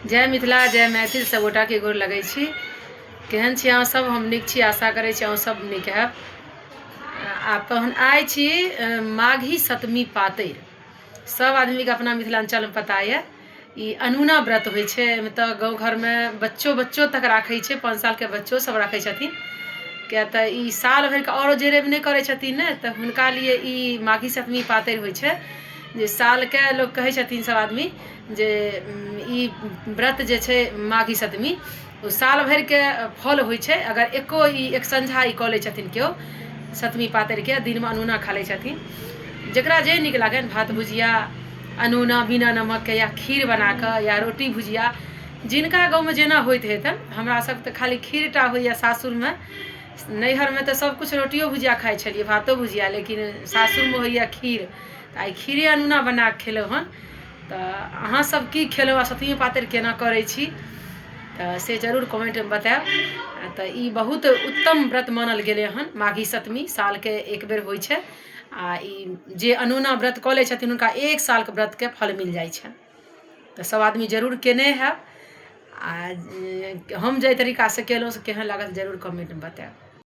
जय मिथिला जय मैथिल सब गोटाके गोर लगै छी। केहन छी अहाँ सब? हम नीक छी, आशा करै छी अहूँ सब नीक हैब। आ तहन आइ छी माघी सतमी पातरि। सब आदमीके अपना मिथिलाञ्चलमे पता यऽ, ई अनूना व्रत होइ छै। एहिमे तऽ गाँव घरमे बच्चो बच्चो तक राखै छै, 5 सालके बच्चो सब राखै छथिन, किए तऽ ई साल भरिके औरो जे रवि नहि करै छथिन ने, तऽ हुनका लिए ई माघी सतमी पातरि होइ छै, जे सालके लोक कहै छथिन सब आदमी जे ई व्रत जे छै माघी सतमी, ओ साल भरिके फल होइ छै। अगर एको ई एक संझा ई कऽ लै छथिन केओ सतमी पातरिके दिनमे अनूना खा लै छथिन, जकरा जे नीक लागनि, भात भुजिया अनूना बिना नमकके, या खीर बनाकऽ, या रोटी भुजिया, जिनका गाँवमे जेना होइत हेतनि। हमरा सब तऽ खाली खीर टा होइए सासुरमे, नैहरमे तऽ सब किछु रोटियो भुजिया खाइ छलियै, भातो भुजिया, लेकिन सासुरमे होइए खीर। तऽ आइ खीरे अनूना बनाकऽ खेलहुँ हन। तऽ अहाँ सब की खेलहुँ आ सतमी पातरि केना करै छी, तऽ से जरूर कमेन्टमे बतायब। तऽ ई बहुत उत्तम व्रत मानल गेलै हन। माघी सतमी सालके एक बेर होइ छै, आ ई जे अनूना व्रत कऽ लै छथिन हुनका एक सालके व्रतके फल मिल जाइ छनि। तऽ सब आदमी जरूर केने हैब, आ हम जाहि तरीकासँ केलहुँ से केहन लागल जरूर कमेन्टमे बतायब।